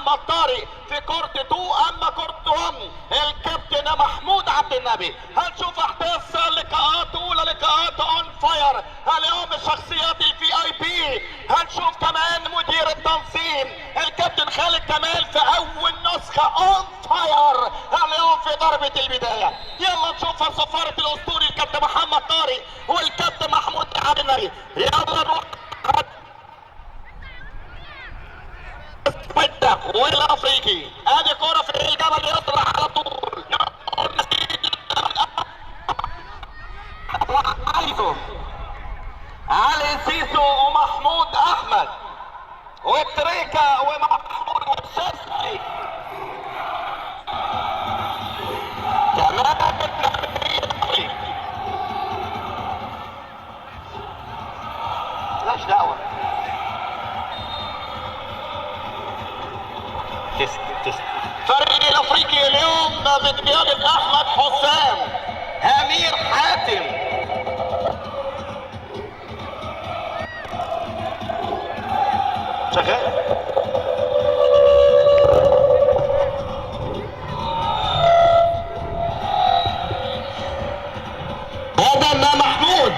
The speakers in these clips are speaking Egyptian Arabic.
محمد طارق في court 2، اما court 1 الكابتن محمود عبد النبي. هنشوف احداث لقاءات اولى لقاءات on fire اليوم، الشخصيات ال VIP. هنشوف كمان مدير التنظيم الكابتن خالد كمال في اول نسخه on fire اليوم في ضربه البداية. يلا نشوف صفارة الاسطوري الكابتن محمد طارق والكابتن محمود عبد النبي. يلا نروح والافريقي. ادي كرة في الجبل يطلع على طول، عايزه علي سيسو ومحمود احمد والتريكا ومحمود والشاذلي كمان. مالناش دعوه. فريق الافريقي اليوم بقيادة احمد حسام، امير حاتم، شغال. هذا محمود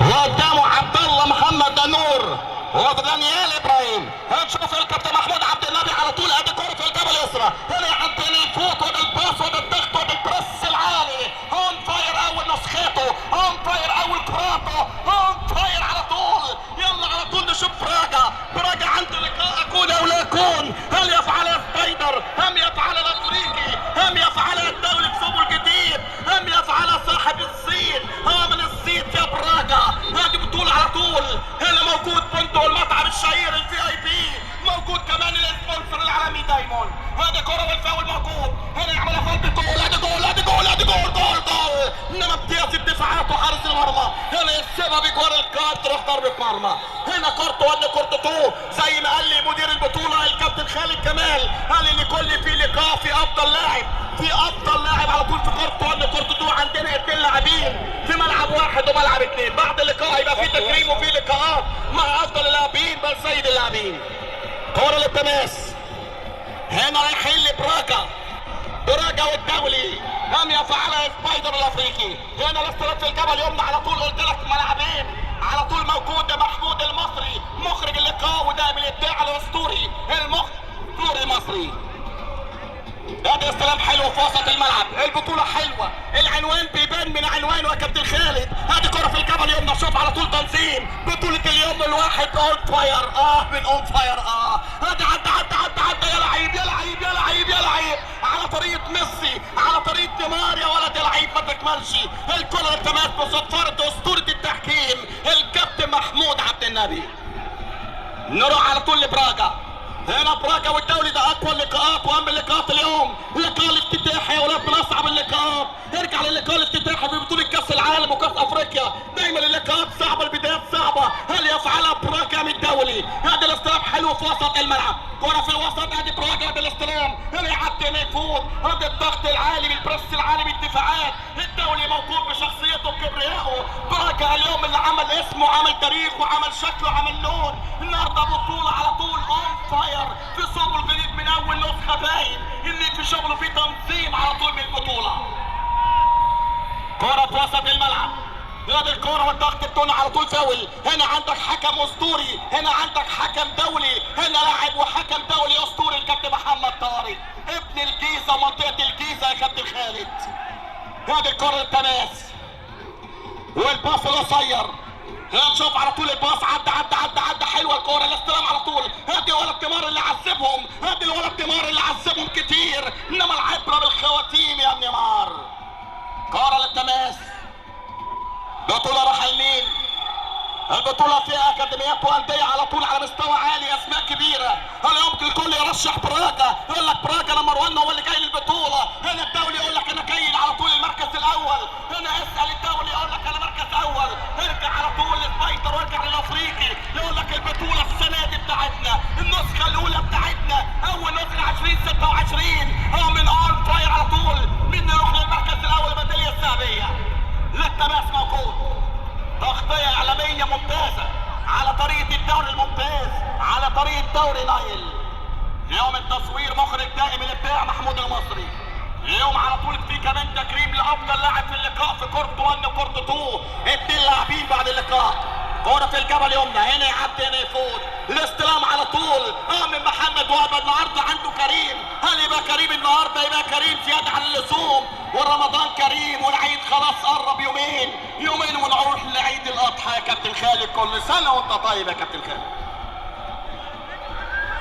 وقدامه عبد الله محمد نور ودانيال ابراهيم. هنشوف الكابتن محمود عبد النبي على طول. ادي كره في الجبل اليسرى، هنا يعدي يفوت، وده الباص وده الضغط وده ال press العالي. on fire اول نسخته، on fire اول كراته، on fire على طول. يلا على طول نشوف براجا. براجا عنده لقاء اكون او لا اكون. هل يفعلها سبايدر؟ هم يفعلها الافريقي؟ هم يفعلها الدولي في سوبر الجديد؟ هم يفعلها صاحب الصين؟ ها من الصيت يا براجا. هذه بطولة على طول. هنا موجود فندق المطعم الشهير ال VIP، موجود كمان ال sponsor العالمي دايموند. هذه كرة والفاول موجود. هنا يعملها فاول بجول. ادي جول، ادي جول، ادي جول، جول جول. انما امتياز الدفاعات وحارس المرمى هنا يسيبها بجوار الكار تروح ضربة مرمى. هنا court 1 court 2 زي ما قال لي مدير البطولة الكابتن خالد كمال، قال لي لكل في لقاء في افضل لاعب، في افضل لاعب على طول في court 1 court 2. عندنا اثنين لاعبين في ملعب واحد وملعب اثنين. بعد اللقاء هيبقى في تكريم وفي لقاءات مع افضل اللاعبين بل سيد اللاعبين. كرة للتماس هنا رايحين لبراجا، براجا والدولي. هم يفعلها سبايدر الافريقي. هنا الاستلام في الجبل يمنى على طول. قلت لك ملعبين على طول. موجود محمود المصري مخرج اللقاء وده من الابداع الاسطوري المخرج المصري. ادي استلام حلو في وسط الملعب. البطولة حلوة، العنوان بيبان من عنوانه يا كابتن خالد. ادي كره في الجبل يمنى، شوف على طول تنظيم بطوله اليوم الواحد on fire. من on fire. ادي عدى عدى عدى عدى. يا لعيب يا لعيب يا لعيب يا لعيب، على طريقه ميسي، على طريقه نيمار. يا ولد يا لعيب ما تكملش. الكره التماس بصفاره اسطورة التحكيم الكابتن محمود عبد النبي. نروح على طول لبراجا. هنا براجا والدولي ده اقوى اللقاءات واهم اللقاءات اليوم. لقاء الافتتاحي يا ولاد من اصعب اللقاءات. ارجع للقاء الافتتاحي في بطوله كاس العالم وكاس افريقيا، دايما اللقاءات صعبة، البدايات صعبة. هل يفعلها براجا من الدولي؟ هذا الاستلام حلو في وسط الملعب، كره في الوسط. ادي براجا، ادي الاستلام، هنا يعدي هنا يفوت. هذا الضغط العالي بال press العالي بالدفاعات. الدولي موجود بشخصيته وكبريائه. براجا اليوم اللي عمل اسمه، عمل تاريخ وعمل شكله وعمل لون. النهارده بطوله على طول on fire في صوبه الجديد من اول نسخه، باين ان في شغله في تنظيم على طول من البطولة. كرة في وسط الملعب، هذه الكرة والضغط التوني على طول فاول. هنا عندك حكم اسطوري، هنا عندك حكم دولي، هنا لاعب وحكم دولي اسطوري الكابتن محمد طارق ابن الجيزة ومنطقة الجيزة يا كابتن خالد. هذه الكرة للتماس والباص القصير. هنشوف على طول الباص عدى عدى عدى عدى. حلوة الكورة، الاستلام على طول. هادي ولد نيمار اللي عذبهم، هادي الولد نيمار اللي عذبهم كتير، انما العبرة بالخواتيم يا نيمار. كورة للتماس. بطوله راح لمين؟ البطولة فيها اكاديميات وانديه على طول على مستوى عالي، اسماء كبيرة. اليوم الكل يرشح براجا، يقول لك براجا number 1 هو اللي جاي للبطولة. هنا الدولي يقول لك انا جاي على طول المركز الاول. هنا اسال الدولي يقول لك انا مركز اول. ارجع على طول للسبايدر وارجع للافريقي يقول لك البطولة السنة دي بتاعتنا، النسخة الاولى بتاعتنا، اول نسخه 2026. هو من on fire على طول، مين يروح للمركز الاول؟ الميداليه الذهبية. للتماس موجود، تغطية إعلامية ممتازة على طريقة الدوري الممتاز، على طريقة دوري نايل. اليوم التصوير مخرج دائم الابداع محمود المصري. اليوم على طول في كمان تكريم لافضل لاعب في اللقاء في court 1 و court 2، 2 لاعبين بعد اللقاء. كرة في الجبل اليمنى، هنا يعدي هنا يفوت، الاستلام على طول من محمد وهبه. النهارده عنده كريم، هل يبقى كريم النهارده؟ يبقى كريم زيادة عن اللزوم، ورمضان كريم والعيد خلاص قرب، يومين يومين ونروح لعيد الاضحى يا كابتن خالد. كل سنة وانت طيب يا كابتن خالد.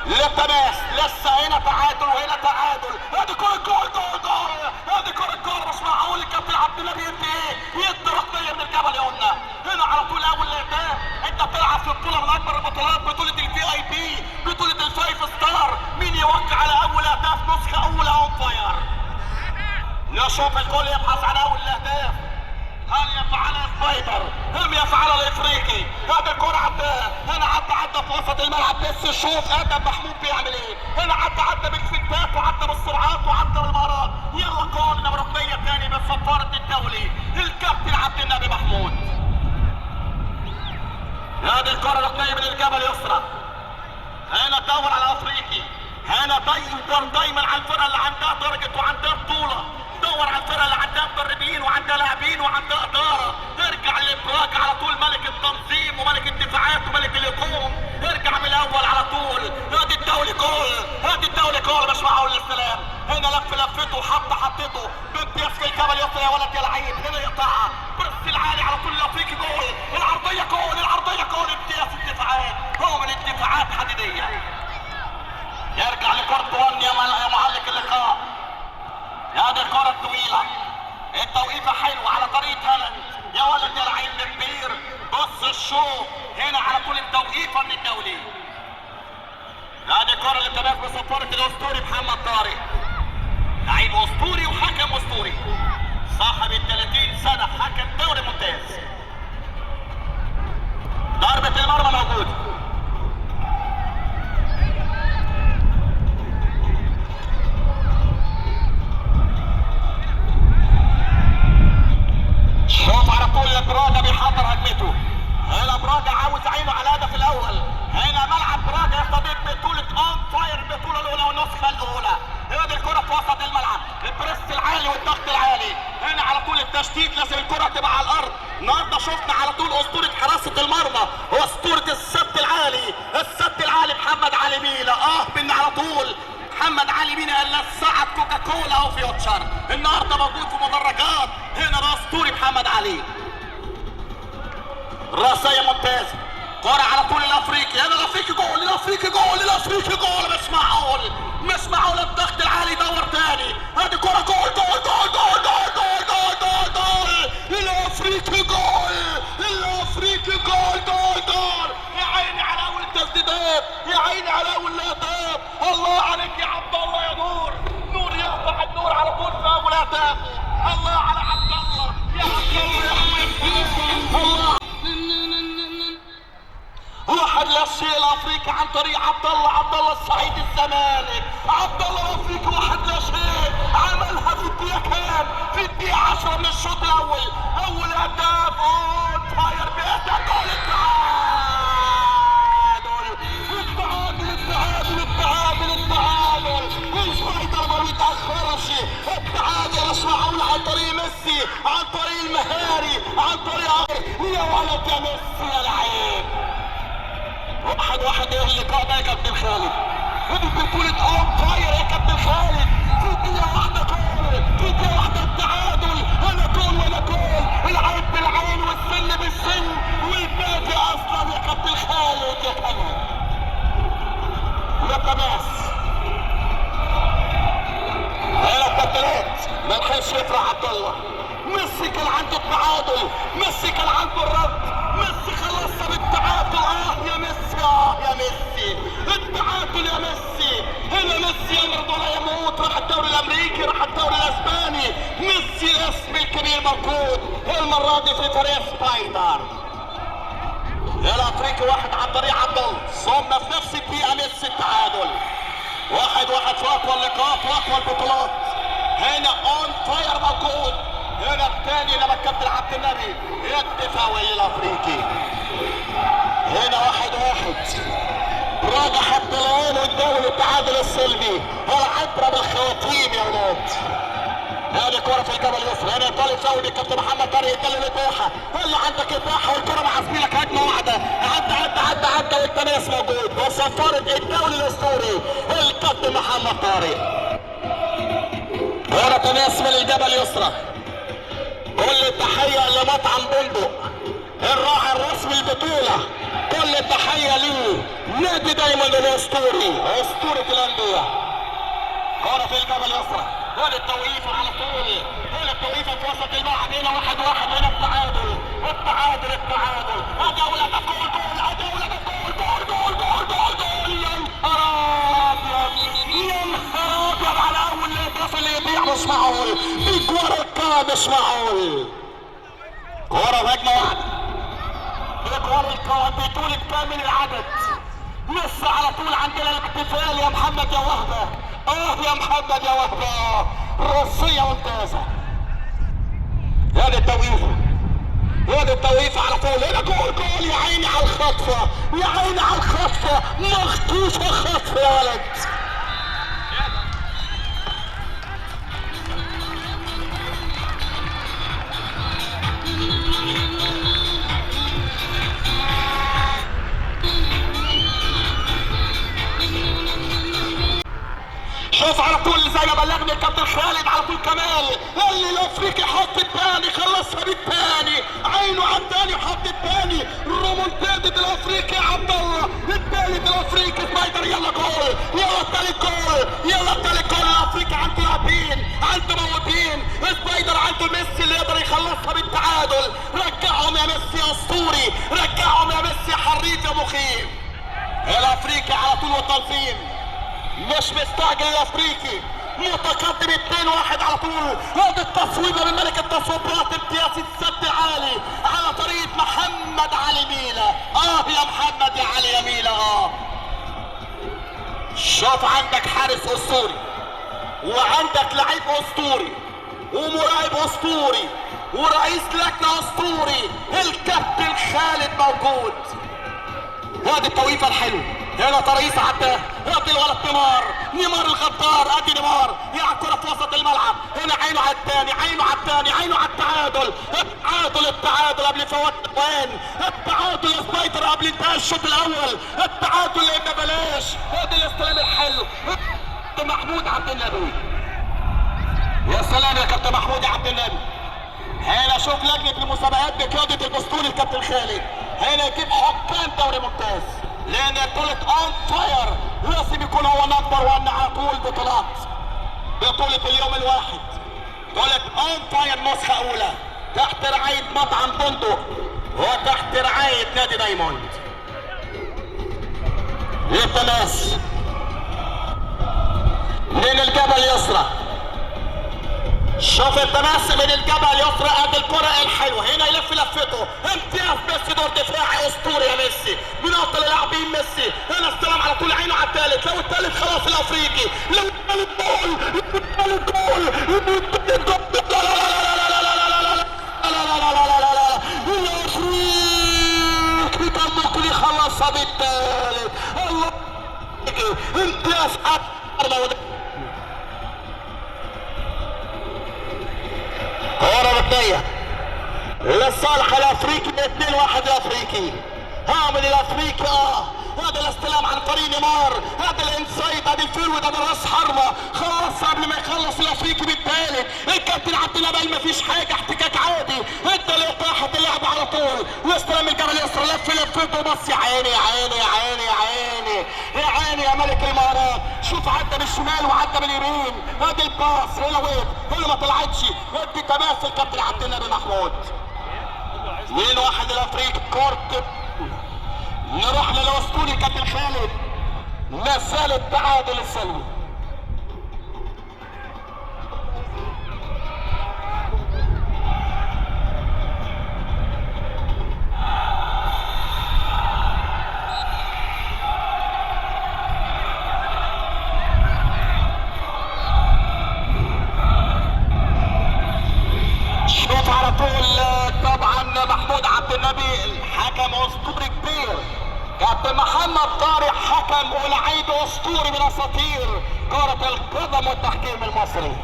للتماس لسه هنا تعادل وهنا تعادل. ادي كرة جول جول جول، ادي كرة جول مش معقول. الكابتن عبد الله بيدي ايه؟ يدي ركنية من الجبل يمنى. هنا على طول اول اهداف. انت بتلعب في بطولة من اكبر البطولات، بطولة ال VIP، بطولة ال five star. مين يوقع على اول اهداف نسخة اولى On Fire؟ نشوف الكل يبحث عن اول الاهداف. هل يفعلها سبايدر؟ هم يفعلها الافريقي؟ هذا الكرة عداها هنا، عدى عدى في وسط الملعب. بس شوف ادم محمود بيعمل ايه هنا، عدى عدى بالفتات وعدى بالسرعات وعدى بالمهارات. يلا جول ركنيه ثاني من صفارة الدولي الكابتن عبد النبي محمود. هذه الكرة ركنيه من الجبل اليسرى. هنا دور على الافريقي، هنا دور دايما على الفرقة اللي عندها درجه وعندها بطوله. دور على الفرقة اللي عندها مدربين وعندها لاعبين وعندها ادارة. ارجع لبراج على طول، ملك التنظيم وملك الدفاعات وملك الهجوم. ارجع من الاول على طول. هادي الدولي جول، هادي الدولي جول، مش معقول الاستلام. هنا لف لفته وحط حطته بامتياز في الجبل يسرى يا ولد يا لعيب. هنا يقطعها press العالي على طول الافريقي جول، العرضية جول، العرضية جول. امتياز الدفاعات، هو من الدفاعات حديديه. يرجع ل court 1 يا معلق اللقاء. هذه الكرة الطويلة، التوقيفة حلوة على طريقة هالاند يا ولد يا لعيب كبير. بص الشوط هنا على طول التوقيفة من الدولي. هذه الكرة اللي تمام بصفارة الأسطوري محمد طارق، لعيب أسطوري وحكم أسطوري، صاحب ال 30 سنة، حكم دوري ممتاز. ضربة المرمى موجودة. شوف على طول براجا بيحضر هجمته. هنا براجا عاوز عينه على الهدف الاول. هنا ملعب براجا يستضيف بطولة On Fire، البطولة الاولى والنسخة الاولى. هذه الكرة في وسط الملعب، ال press العالي والضغط العالي. هنا على طول التشتيت، لازم الكرة تبقى على الارض. النهارده شفنا على طول اسطورة حراسة المرمى واسطورة السد العالي، السد العالي محمد علي ميلا. من على طول محمد علي مينا قال لسعت كوكا كولا او فيوتشر. النهارده موجود في مدرجات. هنا الاسطوري محمد علي، راسية ممتازة، كرة على طول الافريقي. هنا الافريقي جول، الافريقي جول، الافريقي جول. مش معقول، مش معقول الضغط العالي. دور تاني، هذه كرة جول جول جول جول جول جول جول جول جول. الافريقي جول، الافريقي جول جول جول. يا عيني على اول التسديدات، يا عيني على اول الاهداف. الله عليك يا عبد الله يا نور، نور يقطع النور على طول في اول اهدافه. الله على عبد الله يا عبد الله يا عبد الله. واحد لا شيء الافريقي عن طريق عبد الله، عبد الله السعيد الزمالك، عبد الله الافريقي واحد لا شيء. عملها في الدقيقة كام؟ في الدقيقة 10 من الشوط الاول. اول اهداف On Fire بيهدى جول التعادل، التعادل التعادل التعادل التعادل. الفايدر ما بيتاخرش، التعادل مش معقول عن طريق ميسي، عن طريق المهاري، عن طريق يا ولد يا ميسي يا لعيب. 1-1 ايه اللقاء ده يا كابتن خالد؟ بطولة On Fire يا كابتن خالد. في دقيقة واحدة جول، في دقيقة واحدة التعادل. هنا جول ولا جول، العين بالعين والسن بالسن والباقي اصلا يا كابتن خالد يا كابتن. يا تماس هنا التبديلات، ما لحقش يفرح عبد الله. ميسي كان عنده التعادل، ميسي كان عنده الرد، ميسي خلصها بالتعادل. يا ميسي، يا ميسي، التعادل يا ميسي. هنا ميسي يمرض ولا يموت، راح الدوري الامريكي، راح الدوري الاسباني. ميسي الاسم الكبير موجود المرة دي في فريق سبايدر. الافريقي واحد عن طريق عبد الله، ثم في نفس الدقيقة ميسي التعادل. 1-1 في اقوى اللقاءات واقوى البطولات. هنا On Fire موجود. هنا الثاني لما الكابتن عبد النبي يدي فاول للافريقي. هنا 1-1. راجع حتى الان والدوري التعادل السلبي. العبرة بالخواتيم يا ولاد. هذه كرة في الجبل اليسرى، هنا طالب فاول الكابتن محمد طارق يتكلم للبوحة، اللي عندك البوحة والكرة مع زميلك هجمة واحدة، عدى عدى عدى عدى والتماس موجود، وصفارة الدوري الأسطوري الكابتن محمد طارق. كرة تماس من الجبل اليسرى. كل التحية لمطعم بندق الراعي الرسمي البطولة، كل التحية ليه نادي دايما الأسطوري، أسطورة الأندية. كرة في الجبل اليسرى، هنا التوقيف على طول، هنا التوقيف في وسط الملعب، هنا 1-1، هنا التعادل، التعادل التعادل، ادي اول هدف جول جول، ادي اول هدف جول جول جول جول جول جول. يا نهار ابيض، يا نهار ابيض على اول هدف اللي يضيع، مش معقول، بجوار الكرة مش معقول. كرة هجمة واحدة، بجوار الكرة بطولة كامل العدد، لسه على طول عندنا الاحتفال يا محمد يا وهبة. يا محمد يا وهبة، رصية ممتازة. هذا التوقيف، هذا التوقيف على طول، هنا جول جول. يا عيني على الخطفة، يا عيني على الخطفة، مخطوفة خطفة يا ولد. شوف على طول زي ما بلغني الكابتن خالد على طول كمال اللي الافريقي حط الثاني، خلصها بالثاني، عينه على الثاني حط الثاني، رومونتادا الافريقي عبد الله، الثالث الافريقي سبايدر، يلا جول، يلا الثالث جول، يلا الثالث جول. الافريقي عنده لاعبين، عنده موهوبين، سبايدر عنده ميسي اللي يقدر يخلصها بالتعادل. رجعهم يا ميسي يا اسطوري، رجعهم يا ميسي حريف يا مخيف. الافريقي على طول والتنظيم مش مستعجل، الافريقي متقدم 2-1 على طول. هذه التصويبه من ملك التصويبات امتياز السد العالي على طريقه محمد علي ميلا. يا محمد يا علي يا ميلا. شوف عندك حارس اسطوري، وعندك لعيب اسطوري، ومراقب اسطوري، ورئيس لجنة اسطوري، الكابتن خالد موجود. وادي التوقيفه الحلوة، هنا ترقيص عداه، وادي الولد نيمار، نيمار الغدار، ادي نيمار يلعب كره في وسط الملعب، هنا عينه على الثاني، عينه على الثاني، عينه على التعادل، التعادل التعادل قبل فوات الاوان، التعادل يا سبايدر قبل انتهاء الشوط الاول، التعادل لان بلاش. ادي الاستلام الحلو محمود عبد النبي، يا سلام يا كابتن محمود عبد النبي. هنا شوف لجنة المسابقات بقيادة الاسطوري الكابتن خالد، هنا يجيب حكام دوري ممتاز، لان بطولة On Fire لازم يكون هو number 1 على طول بطولات، بطولة اليوم الواحد، بطولة On Fire نسخة أولى تحت رعاية مطعم بندق وتحت رعاية نادي دايموند. للتماس من الجبل اليسرى، شوف التماس من الجبل اليسرى، ادي الكرة الحلوة، هنا يلف لفته، امتياز ميسي، دور دفاعي اسطوري يا ميسي، من افضل اللاعبين ميسي. هنا استلم على طول، عينه على الثالث، لو الثالث خلاص الافريقي، لو الثالث جول، الثالث جول، الثالث جول، لا لا لا لا لا لا لا لا لا لا لا لا لا لا، الافريقي كان ممكن يخلصها بالثالث. الله، امتياز كرة ركنية لصالح الافريقي، 2-1 الافريقي، هعمل الافريقي. هذا الاستلام عن طريق نيمار، هذا ال inside، هذا ال forward، هذا راس حربة، خلص قبل ما يخلص الافريقي بالثالث. الكابتن عبد الله قال مفيش حاجة، احتكاك عادي، انت اللي طاحت اللعبة على طول، واستلام الجبل اليسرى، لف لفته، بص يا عيني يا عيني يا عيني يا عيني يا عيني يا ملك المهارات. شوف عدى بالشمال وعدى باليمين، ادي الباص هنا وقف، هنا ما طلعتش، ادي تماس الكابتن عبد النبي محمود. 2-1 الافريقي. كورت نروح للاسطوري كابتن خالد، مسألة التعادل السلبي. شوف على طول طبعا محمود عبد النبي الحكم اسطوري كبير، كابتن كابتن محمد طارق حكم ولعيب اسطوري من اساطير كرة القدم والتحكيم المصري.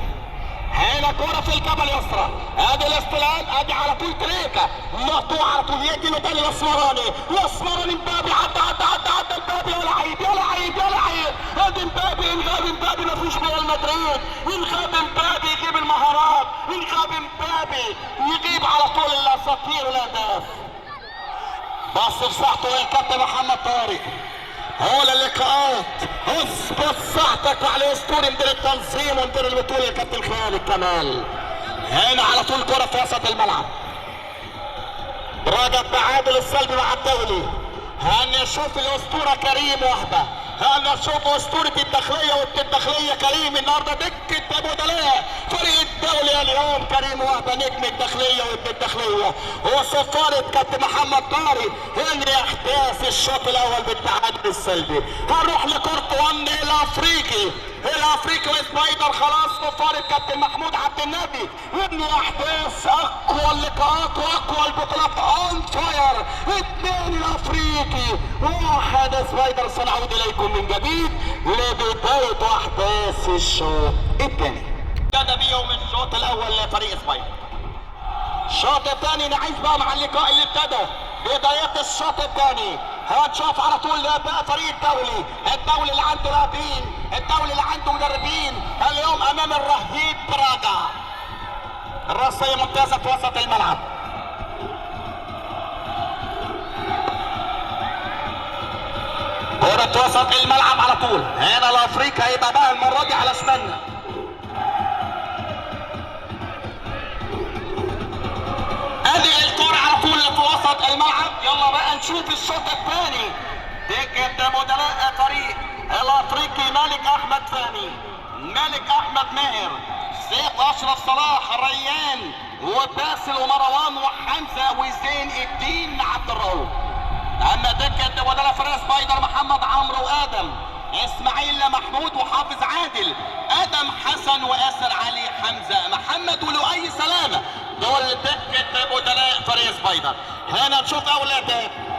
هنا كرة في الجبل اليسرى، ادي الاستلام، ادي على طول تريكة مقطوع على طول، يدي له تاني الاسمراني، الاسمراني مبابي، عدى عدى عدى عدى مبابي، يا لعيب يا لعيب يا لعيب، ادي مبابي، انغاب مبابي، مفيش ريال مدريد، انغاب مبابي يجيب المهارات، انغاب مبابي يجيب على طول الاساطير والاهداف. بص في صحته للكابتن محمد طارق، هو اللقاءات، اظبط صحتك مع الاسطوري مدير التنظيم ومدير البطولة الكابتن خالد كمال. هنا على طول كره في وسط الملعب، راجع التعادل السلبي مع الدولي. هنشوف الاسطورة كريم وهبه، هنشوف اسطورة الداخلية والداخليه كريم النهارده دكه بدلاء فريق الدولي اليوم. كريم وهبه نجم الداخلية وابن الداخلية، وصفاره كابتن محمد طارق هنري احداث الشوط الاول بالتعادل السلبي. هنروح لكورتوان الافريقي، الافريقي وسبايدر، خلاص صفارة كابتن محمود عبد النبي ابن احداث اقوى اللقاءات واقوى البطولات on fire. 2 الافريقي 1 سبايدر. سنعود اليكم من جديد لبداية احداث الشوط الثاني. ابتدى بيهم الشوط الاول لفريق سبايدر. الشوط الثاني نعيش بقى مع اللقاء اللي ابتدى بدايات الشوط الثاني. هنشوف على طول بقى فريق الدولي، الدولي اللي عنده لاعبين، الدولي اللي عنده مدربين، اليوم امام الرهيب براجا. الراسية ممتازة في وسط الملعب. كرة وسط الملعب على طول، هنا الافريقي هيبقى بقى المرة دي على شمالنا. ادي الكرة على طول في وسط الملعب. يلا بقى نشوف الشوط الثاني. دكة بدلاء فريق الافريقي مالك احمد فهمي، مالك احمد ماهر، سيف اشرف صلاح، ريان وباسل ومروان وحمزة وزين الدين عبد الرؤوف. اما دكة بدلاء فريق سبايدر محمد عمرو وادم اسماعيل محمود وحافظ عادل، ادم حسن واسر علي، حمزة محمد ولؤي سلامه. دول دكه بدلاء فريق سبايدر. هنا نشوف اولاد،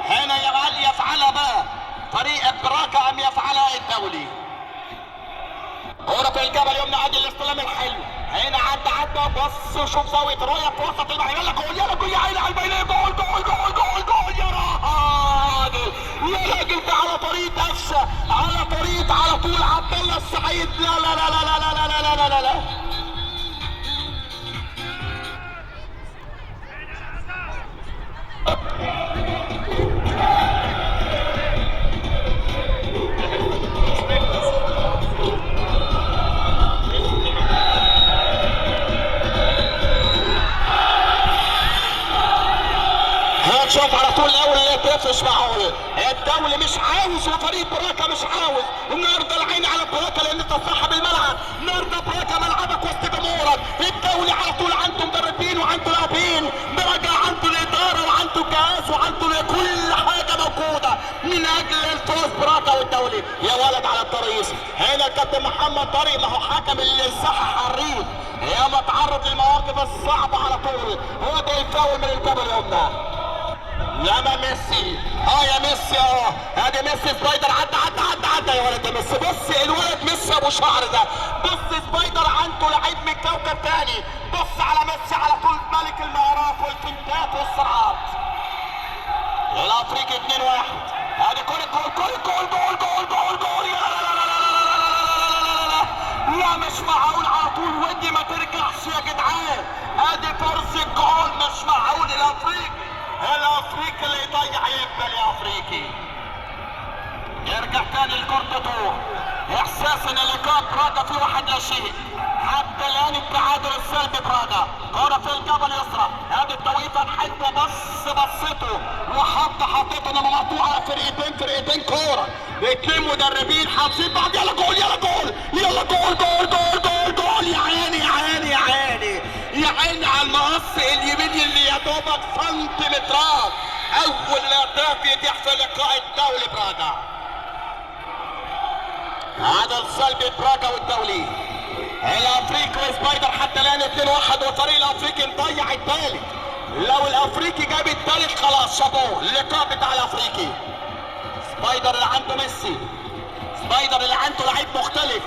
هنا يفعلها بقى فريق براكه ام يفعلها الدولي. كرة في الجبل اليمنى، عادل الاستلام الحلو، هنا عدى عدى، بص وشوف زاوية رؤية في وسط الملعب، يلا جول يلا جول يا عيني على البينية، جول جول جول جول جول يا راجل يا راجل، ده على طريقة قفشة، على طريقة على طول عبد الله السعيد. لا لا لا لا لا لا لا لا لا لا. هنشوف على طول الاول اللي تقفش معقول، الدولي مش عاوز وفريق براكه مش عاوز. النهارده العين على براكه لان انت صاحب الملعب، النهارده براكه ملعبك وسط جمهورك. الدولي على طول عنده مدربين وعنده لاعبين، براكه عنده الادارة وعنده الجهاز وعنده كل حاجة موجودة من اجل الفوز. براكه والدولي يا ولد على الترقيص. هنا الكابتن محمد طارق، ما هو حكم اللي صح حريف، يا ما تعرض للمواقف الصعبة على طول. هو ده الفاول من الجبل اليمنى. لما ميسي، يا ميسي، ادي ميسي سبايدر عدى عدى عدى عدى يا ولد يا ميسي. بص الولد ميسي ابو شعر ده، بص سبايدر عنده لعيب من كوكب تاني. بص على ميسي على طول، ملك المهارات والفنتات والسرعات. الافريقي 2-1. ادي كرة جول جول جول جول جول جول جول، يا لا لا لا لا لا لا لا لا لا لا، مش معقول على طول، ودي ما ترجعش يا جدعان. ادي فرصة جول، مش معقول. الافريقي الافريقي اللي يضيع يقبل يا افريقي. يرجع تاني الكرة تروح. احساس ان لقاء برادا في 1-0 حتى الان، التعادل السلبي برادا. كرة في الجبل اليسرى، ادي التوقيفه الحلوة، بص بصته وحط حطته، انما مقطوعة. فرقتين فرقتين كورة، اثنين مدربين حاطين بعض. يلا جول يلا جول يلا جول جول جول جول جول، يا عيني يا عيني يا عيني يا عيني على المقص اليمين اللي يا دوبك سنتيمترات. اول اهداف يتيح في لقاء الدولي برادا. عدد سلبي براجا والدولي. الافريقي وسبايدر حتى الان 2-1، والفريق الافريقي مضيع الثالث. لو الافريقي جاب الثالث خلاص شابوه اللقاء بتاع الافريقي. سبايدر اللي عنده ميسي، سبايدر اللي عنده لعيب مختلف،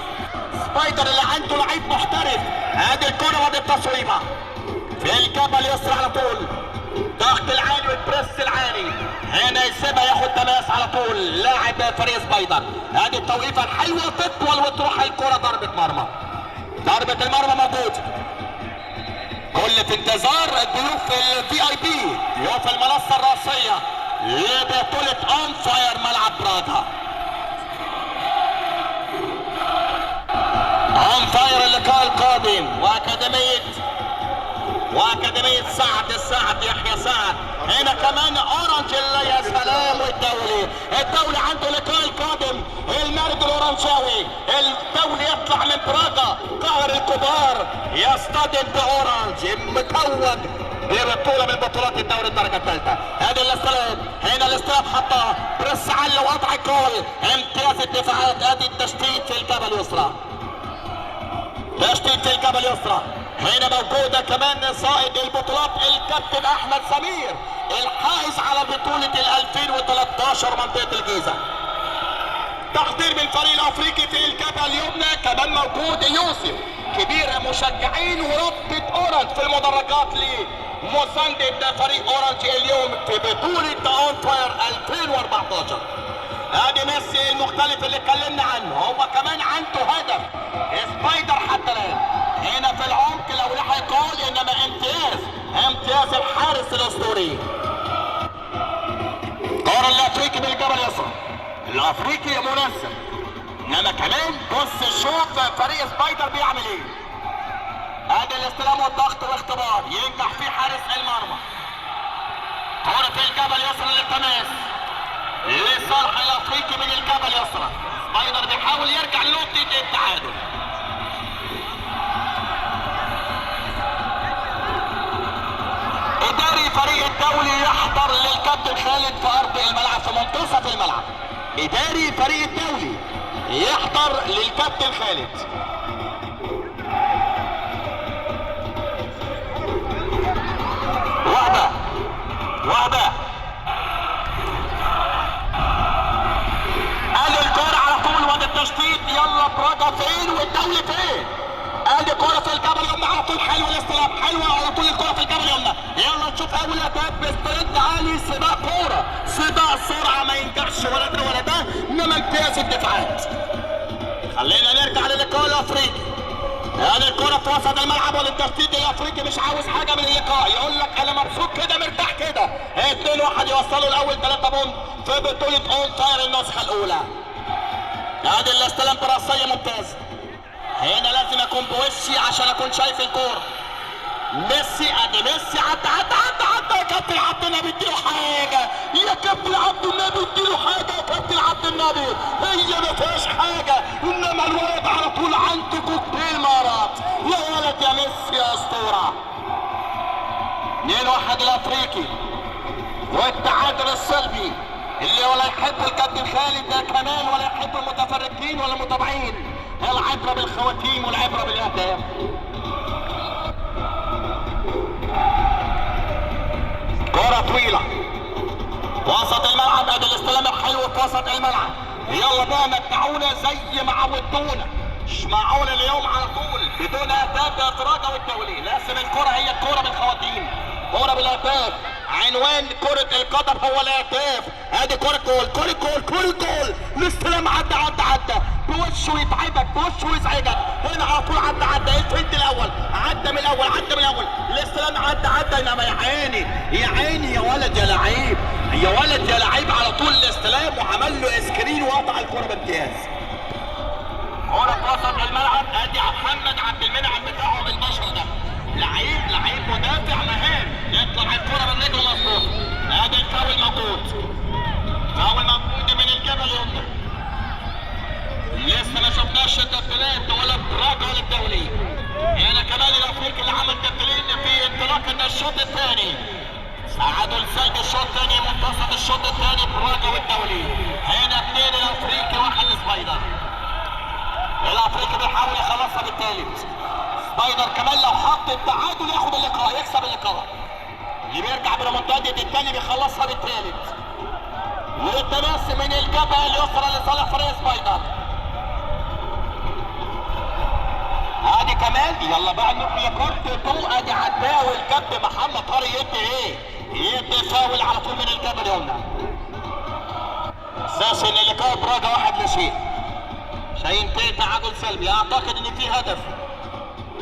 سبايدر اللي عنده لعيب محترف. ادي الكرة وادي التصويبة في الجبهة اليسرى على طول، ضغط العالي وال press العالي، هنا يسيبها ياخد تماس على طول لاعب فريق سبايدر. ادي التوقيفه الحلوة تطول وتروح الكره ضربه مرمى، ضربه المرمى موجود. كل في انتظار الضيوف ال VIP، ضيوف المنصة الرئيسية لبطولة On Fire ملعب براغا. On Fire اللقاء القادم، واكاديميه سعد السعد يحيى سعد. هنا كمان اورنج اللي يا سلام، والدولي، الدولي عنده لقاء القادم، المارد الاورنجاوي، الدولي يطلع من براغا قهر الكبار، يصطدم باورنج متوج ببطولة من بطولات الدوري الدرجة الثالثة. ادي الاستلام، هنا الاستلام حطها press عالي وقطع الجول، امتياز الدفاعات. ادي التشتيت في الجبهة اليسرى، تشتيت في الجبهة اليسرى. هنا موجودة كمان صائد البطولات الكابتن أحمد سمير الحائز على بطولة 2013 منطقة الجيزة. تحضير من الفريق الأفريقي في الجبهة اليمنى، كمان موجود يوسف كبير مشجعين ورابطة أورنج في المدرجات لمساندة فريق أورنج اليوم في بطولة On Fire 2014. ادي ميسي المختلف اللي اتكلمنا عنه، هو كمان عنده هدف سبايدر حتى الان. هنا في العمق لو لحق جول، انما امتياز، امتياز الحارس الاسطوري. كرة الافريقي بالجبهة اليسرى، الافريقي منظم، انما كمان بص شوف فريق سبايدر بيعمل ايه. ادي الاستلام والضغط واختبار ينجح فيه حارس المرمى. كرة في الجبهة اليسرى للتماس لصالح الافريقي من الجبهة اليسرى. سبايدر بيحاول يرجع لنقطة التعادل. اداري فريق الدولي يحضر للكابتن خالد في ارض الملعب في منتصف الملعب. اداري فريق الدولي يحضر للكابتن خالد. وهبه وهبه قال الكرة على طول وادي التشتيت، يلا براجا فين والدولي فين؟ ادي كرة في الجبهة اليمنى على طول، حلوة الاستلام، حلوة على طول الكرة في الجبهة اليمنى. يلا نشوف اول اهداف ب sprint عالي، سباق كورة، سباق سرعة، ما ينجحش ولا ده ولا ده، انما امتياز الدفاعات. خلينا نرجع للقاء الافريقي. ادي الكرة في وسط الملعب وللتشتيت الافريقي مش عاوز حاجة من اللقاء، يقول لك انا مبسوط كده مرتاح كده. 2-1 يوصلوا الاول 3 point في بطولة On Fire النسخة الأولى. ادي الاستلام براسية ممتاز. هنا لازم اكون بوشي عشان اكون شايف الكورة. ميسي، ادي ميسي عدى عدى عدى عدى، يا كابتن عبد النبي اديله حاجة، يا كابتن عبد النبي اديله حاجة، يا كابتن عبد النبي هي ما فيهاش حاجة، انما الولد على طول عنده كوكتيل مهارات. يا ولد يا ميسي يا اسطورة. 2-1 الافريقي والتعادل السلبي اللي ولا يحب الكابتن خالد ده كمان، ولا يحب المتفرجين ولا المتابعين. العبرة بالخواتيم والعبرة بالاهداف. كرة طويلة وسط الملعب، ادي الاستلام الحلو في وسط الملعب. يلا بقى متعونا زي ما عودتونا، مش معقول اليوم على طول بدون اهداف يا تراجع والدولي. لازم الكرة هي الكرة بالخواتيم، كرة بالاهداف. عنوان كرة القدم هو الاهداف. ادي كرة جول، كرة جول، كرة جول. الاستلام عدى عدى عدى بوشه يتعبك، بوشه يزعجك. هنا على طول عدى عدى، الفنت الاول عدى من الاول، عدى من الاول. الاستلام عدى عدى، انما يا عيني يا عيني يا ولد يا لعيب، يا ولد يا لعيب على طول الاستلام وعمل له screen وقطع الكرة بامتياز. كرة في وسط الملعب، ادي محمد عبد المنعم بتاعهم البشر ده، لعيب لعيب مدافع مهام، يطلع الكرة من رجله مظبوط. ادي الفاول موجود، فاول موجود من الجبهة اليمنى. لسه ما شفناش تبديلات ولا براجا ولا الدولي. هنا كمان الافريقي اللي عمل تبديلين في انطلاقة الشوط الثاني. تعادل سلبي الشوط الثاني، منتصف الشوط الثاني براجا والدولي. هنا 2 الافريقي 1 سبايدر. الافريقي بيحاول يخلصها بالثالث. سبايدر كمان لو حط التعادل ياخد اللقاء، يكسب اللقاء. اللي بيرجع بريمونتادا الثاني بيخلصها بالثالث. والتماس من الجبهة اليسرى لصالح فريق سبايدر. ادي كمان، يلا بقى نروح ل court 2. ادي عداوي الكابتن محمد طارق يدي ايه؟ يدي فاول على طول من الجبهة اليمنى. اساس ان لقاء براجا 1-0. شاينتين تعادل سلبي، اعتقد ان في هدف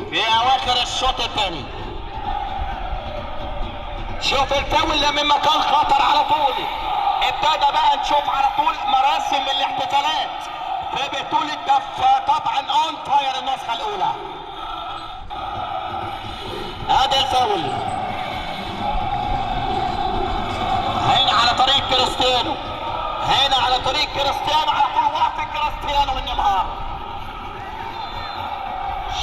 في اواخر الشوط الثاني. شوف الفاول من مكان خطر على طول. ابتدى بقى نشوف على طول مراسم الاحتفالات في بطولة دف طبعا On Fire النسخة الأولى. ادي الفاول هنا على طريق كريستيانو، هنا على طريق كريستيانو على طول، وقف كريستيانو من نيمار.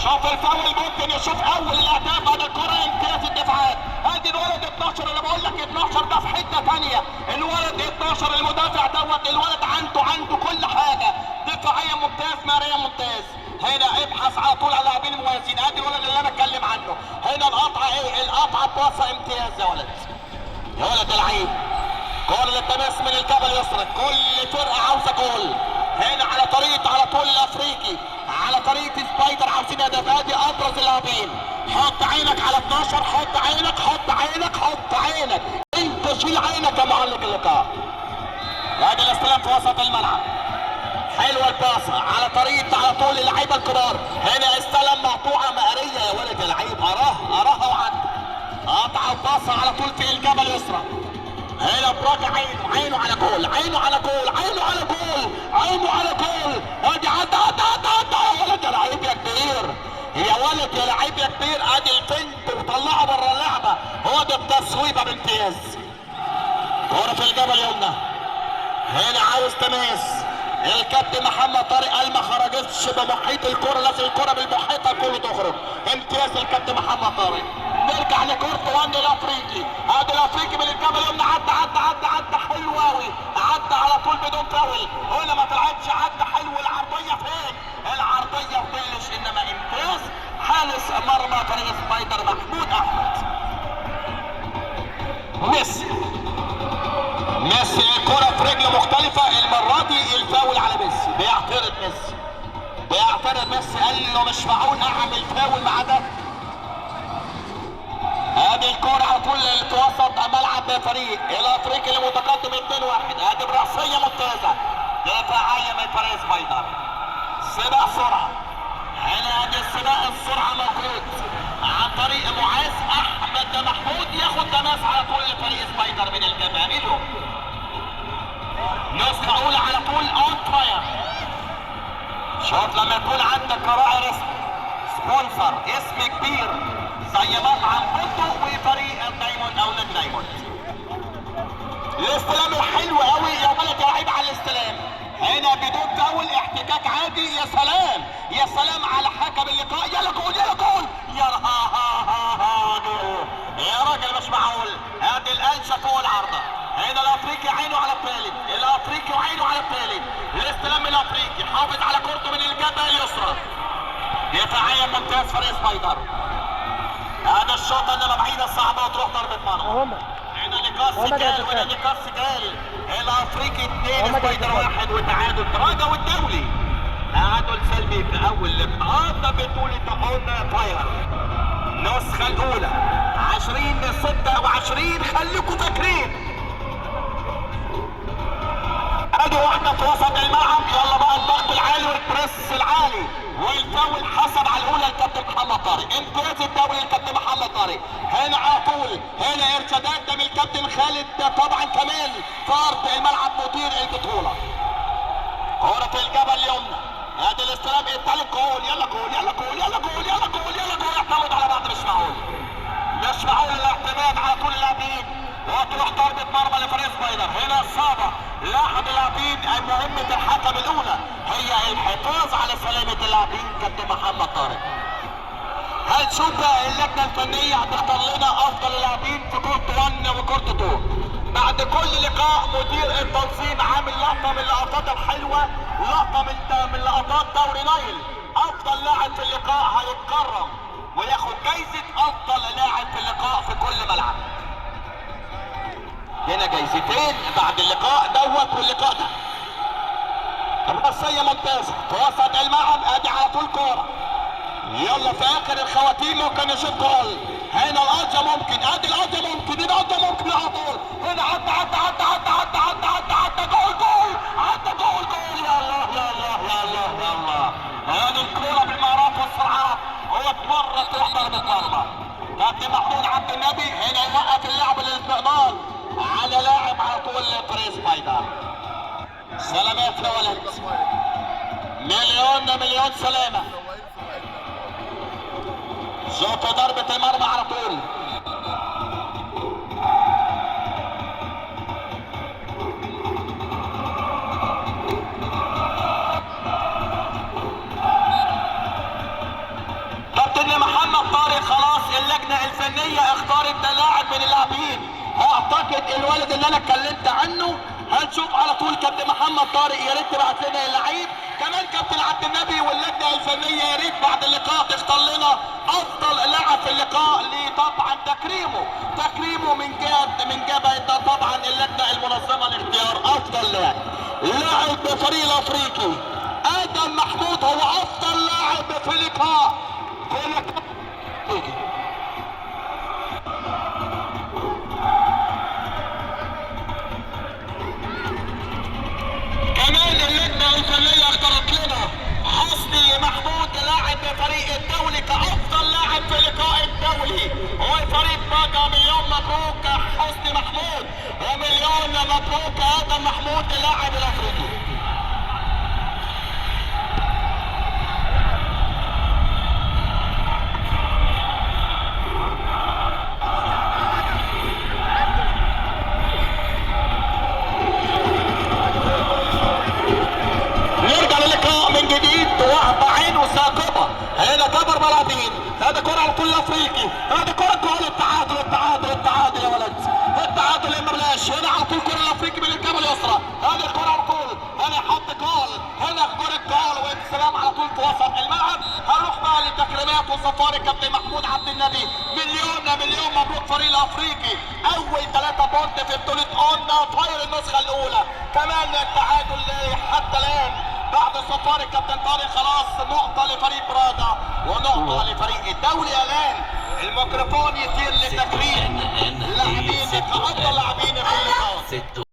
شوف الفاول، ممكن يشوف اول الاهداف بعد الكره، امتياز الدفاعات. ادي الولد 12 اللي بقول لك 12 ده في حتة ثانية، الولد 12 المدافع دوت، الولد عنده كل حاجة، دفاعيا ممتاز، مهاريا ممتاز. هنا ابحث على طول على اللاعبين المميزين. ادي الولد اللي انا بتكلم عنه. هنا القطعة ايه؟ القطعة باصة امتياز يا ولد، يا ولد العيب. كل التماس من الجبل اليسرى، كل فرقه عاوزه جول. هنا على طريقه على طول الافريقي، على طريقه سبايدر عاوزين هدف. ادي ابرز اللاعبين. حط عينك على 12، حط عينك، حط عينك، حط عينك، انت شيل عينك يا معلق اللقاء. ادي الاستلام في وسط الملعب، حلوة الباصه على طريقه على طول اللعيبة الكبار. هنا استلم مقطوعة مقريه يا ولد اللعيب، اراها وعدى، قطع الباصه على طول في الجبل اليسرى. هنا براجع عينه، عينه على جول، عينه على جول، عينه على جول، عينه على جول. ادي عدى عدى عدى عدى يا ولد يا لعيب يا كبير، يا ولد يا لعيب يا كبير. ادي ال feint وطلعه بره اللعبة، هو ده التصويبه بامتياز. كورة في الجبل اليمنى، هنا عاوز تماس. الكابتن محمد طارق قال ما خرجتش بمحيط الكرة، لازم الكرة بالمحيطة كله تخرج. امتياز الكابتن محمد طارق. نرجع ل court 1 الافريقي. ادي الافريقي من الجبل اليمنى، عدى عدى عدى عدى حلو قوي، عدى على طول بدون فاول. هنا ما طلعتش، عدى حلو. العرضية فين؟ العرضية وطلش، انما امتياز حارس مرمى فريق سبايدر محمود احمد. ميسي، ميسي الكرة في رجله مختلفة المرة دي، الفاول على ميسي. بيعترض ميسي، بيعترض ميسي، قال له مش معقول اعمل فاول مع ده. ادي الكرة على طول في وسط ملعب فريق الافريقي اللي متقدم 2-1. ادي برأسية ممتازة دفاعية من فريق سبايدر. سباق سرعة، هنا ادي السباق السرعة موجود عن طريق معاذ احمد محمود، ياخد تماس على طول لفريق سبايدر من الجبهة اليوم. نسخة أولى على طول On Fire. شوف لما يكون عندك راعي رسمي sponsor اسم كبير زي مطعم بندق وفريق الدايموند أو نادي دايموند. الاستلام الحلو قوي يا ولد يا لعيب على الاستلام. هنا بدون فاول، احتكاك عادي. يا سلام، يا سلام على حكم اللقاء. يلا جول، يلا جول، يا ها ها ها ها يا راجل مش معقول. ادي القلشه فوق العارضة. هنا الافريقي عينه على الثالث، الافريقي وعينه على الثالث. الاستلام من الافريقي، حافظ على كورته من الجبهة اليسرى. دفاعيا ممتاز فريق سبايدر. هذا الشوط انما بعيدة صعبة وتروح ضربه مرمى. هنا لقاء سجال، وهنا لقاء سجال. الافريقي 2 سبايدر 1، وتعادل براجا والدولي تعادل سلبي في اول لقاء بطوله On Fire النسخة الاولى 2026. خليكم فاكرين. ادي واحدة في وسط الملعب. يلا بقى الضغط العالي وال press العالي والفاول حسب على الاولى الكابتن محمد طارق. امتياز الدولي للكابتن محمد طارق. هنا على طول، هنا ارشادات ده من الكابتن خالد طبعا كمال فرد الملعب مدير البطولة. كرة في الجبل اليمنى، ادي الاستلام الثالث جول. يلا جول، يلا جول، يلا جول، يلا جول، يلا جول. اعتمد على بعض، مش معقول، مش معقول الاعتماد على طول اللاعبين. وتروح ضربة مرمى لفريق سبايدر. هنا الصعبة لاحد اللاعبين. مهمة الحكم الأولى هي الحفاظ على سلامة اللاعبين كابتن محمد طارق. هنشوف اللجنة الفنية هتختار لنا أفضل اللاعبين في court 1 و court 2. بعد كل لقاء مدير التنظيم عامل لقطة من اللقطات الحلوة، لقطة من لقطات دوري نايل. أفضل لاعب في اللقاء هيتكرم وياخد جايزة أفضل لاعب في اللقاء في كل ملعب. هنا جايزتين بعد اللقاء دوت واللقاء ده. الرأسية ممتازة في وسط الملعب، ادي على طول كورة. يلا في اخر الخواتيم ممكن نشوف جول. هنا القضية ممكن، ادي القضية ممكن، القضية ممكن على طول. هنا عدى عدى عدى عدى عدى عدى عدى عدى جول جول، عدى جول جول. يا الله يا الله يا الله يا الله. هذه الكورة بالمهارات والسرعات، هو اتمرت تروح ضربة مرمى. كابتن محمود عبد النبي هنا يوقف اللعب للاستقبال على لاعب على طول فريق سبايدر. سلامات يا ولد، مليون مليون سلامة. شوف ضربة المرمى على طول. كابتن محمد طارق خلاص اللجنة الفنية اختارت لاعب من اللاعبين، اعتقد الولد اللي انا اتكلمت عنه. هنشوف على طول كابتن محمد طارق، يا ريت تبعت لنا اللعيب. كمان كابتن عبد النبي واللجنة الفنية يا ريت بعد اللقاء تختار لنا افضل لاعب في اللقاء، لطبعا تكريمه من جهة طبعا اللجنة المنظمة لاختيار افضل لاعب. لاعب بفريق الافريقي ادم محمود هو افضل لاعب في اللقاء. كمان اللجنة الفنية اختارت لنا حسني محمود لاعب بفريق الدولي كافضل لاعب في لقاء الدولي وفريق باجا. مليون مبروك حسني محمود، ومليون مبروك ادم محمود لاعب الافريقي. نرجع للقاء من جديد، وهبة عينه ثاقبة. هنا كبر بلعبين، هذا كرة على طول الافريقي، هذا كرة جول. التعادل التعادل التعادل يا ولد، التعادل يا مرلاش. هنا على طول كرة الافريقي من الجبهة اليسرى، هذه الكرة على طول، هنا حط جول، هنا كرة جول واستلام على طول في وسط الملعب. هنروح بقى للتكريمات وصفار الكابتن محمود عبد النبي. مليون مليون مبروك فريق الافريقي، اول 3 point في بطولة On Fire النسخة الاولى. كمان التعادل حتى الان بعد صفار الكابتن طارق. خلاص.